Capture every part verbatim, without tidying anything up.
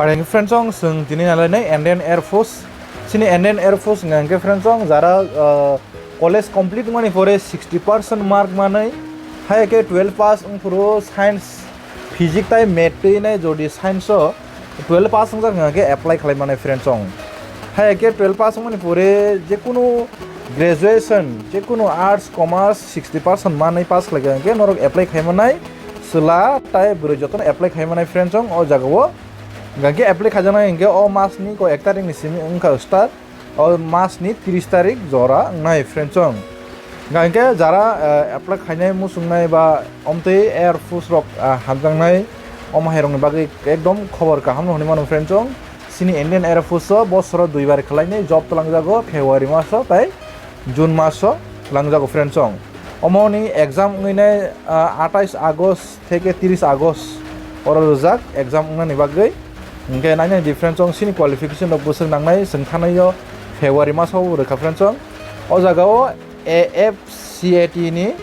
Pare hwnkhe friends, chwng tini nalainai Indian Air Force. Chini Indian Air Force hwnkha hwnkhe friends, jara, ah, college complete wngmani pore sixty percent mark manwi, hai khe twelve pass wngphuru science, physics tai math twi nai jodi science o twelve pass wngjak hwnkha hwnkhe apply khlai manai friends. Hai khe twelve pass wngmani pore jekunu graduation, jekunu arts, commerce sixty percent manwi pass khlaikha hwnkhe norok apply khai manai, chwla tai bwrwi jotono apply khai manai friends o jagao. Hwnkhe apply khaijaknai hwnkhe o masni ko ek tarikni simi wngkha start, o masni tris tarik jora wngnai friends. Hwnkhe jara, eh, apply khainai muchungnai ba omtwi Air Force rok, ah, hamjaknai, omo hairokni bagwi ekdom khobor kaham no hwnwi mano friends. Chini Indian Air Force o bosoro duibar khwlainai job twlangjago, February maso tai June maso twlangjago friends. Omoni exam wngwi nai, ah, atais August theke tris August oro rijak exam wngnani bagwi. Hwnkhe nainani difference wng chini qualification rok bwswk nangnai, chwng thanai o February maso rwkha friends. O jagao A F C A T ni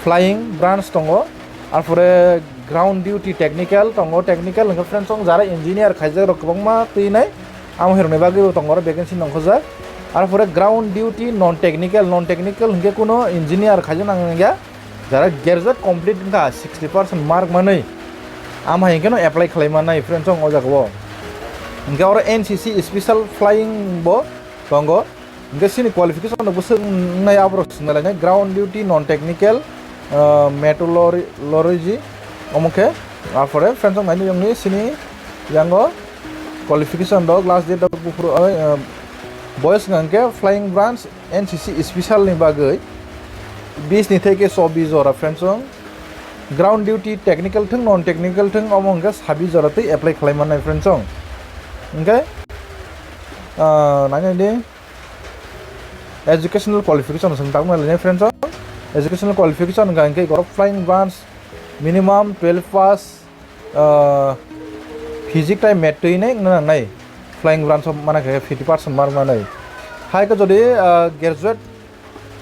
flying branch tongo, arpore ground duty technical tongo, technical hwnkhe friends, chwng jara engineer khaijak rok kwbangma twi nai, amo hirokni bagwi bo tongo oro vacancy nongkhojak. Arpore ground duty non technical, non technical hwnkhe kuno engineer khaijak nang ya, jara graduate complete wngkha sixty percent mark manwi, amo hai hwnkhe no apply khlai mannai friends, chwng o jagao. Hwnkhe oro N C C special flying bo tongo. Hwnkhe chini qualification rok bwswk wngnai aborok swngna lainai, ground duty non technical, ah, meteorology, omo khe. Arpore friends, chwng nainai yongni chini yango qualification rok last date rok buphuru, ah, boys hwnkhe flying branch N C C special ni bagwi bis ni theke chobbish jora friends, chwng ground duty technical thwng non technical thwng omo hwnkhe sabbish jora twi apply khlai mannai friends, chwng. Hwnkhe, ah, nainai di. Educational qualification chwng tabuk nailai friends, o educational qualification hwnkha hwnkhe oro flying branch minimum twelve pass, ah, physics tai math twi nai wngna nangnai, flying branch o mana khe fifty percent mark manai. Hai khe jodi, ah, graduate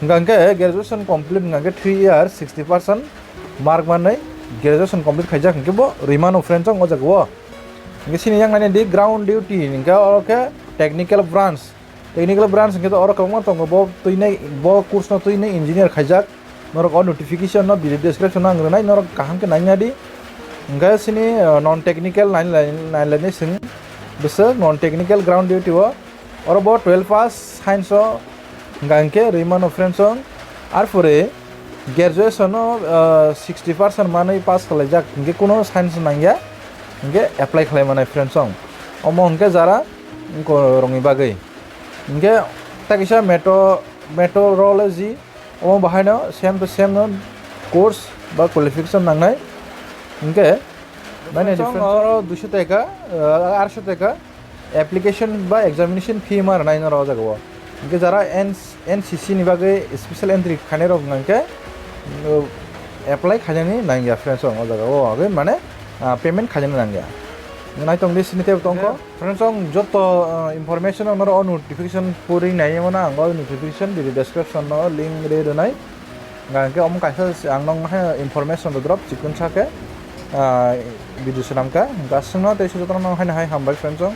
hwnkha hwnkhe graduation complete hwnkha hwnkhe three year sixty percent mark manai, graduation complete khaijak hwnkhe bo rwi mano friends, o jagao. Hwnkhe chini yang nainai di ground duty hwnkhe oro khe technical branch. Technical branch hwnkhe to oro kwbangma tongo, bo twinai, bo course no twinai engineer khaijak. Norok o notification no video description no ang rwnai, norok kaham khe naina di. Hwnkhe chini, uh, non technical nai-, nai-, nailainai chwng bwswk non technical ground duty o. Oro bo twelve pass science o hwnkha hwnkhe rwi mano friends, chwng. Arpore graduation o, uh, sixty percent manwi pass khlaijak hwnkhe kuno science nangya, hwnkhe apply khlai manai friends, chwng. Omo hwnkhe jara wngkorokni bagwi. Hwnkhe ta kisa metro-, meteorology, omo bahaino same to same no course ba qualification nangnai. Hwnkhe, mane friends, difference oro duisho taka, ah, arsho taka application ba examination fee ma rwnai norok o jagao. Hwnkhe jara N-, N C C ni bagwi special entry khainai rok hwnkhe, uh, apply khainani nangya friends, o jagao. Agwi mane, ah, payment khainani nangya. Naitong di sini tebo tongkho. Friends, ang joto, uh, information ang norok o notification puri nai mano, ang o notification video description no link rwi rwnai. Hwnkhe omo kaisa se ang nokno hai information rw drop chikon sa khe, uh, video swnam kha. Hwnkhe aswkno tei se jotono hai hai hambai friends, ang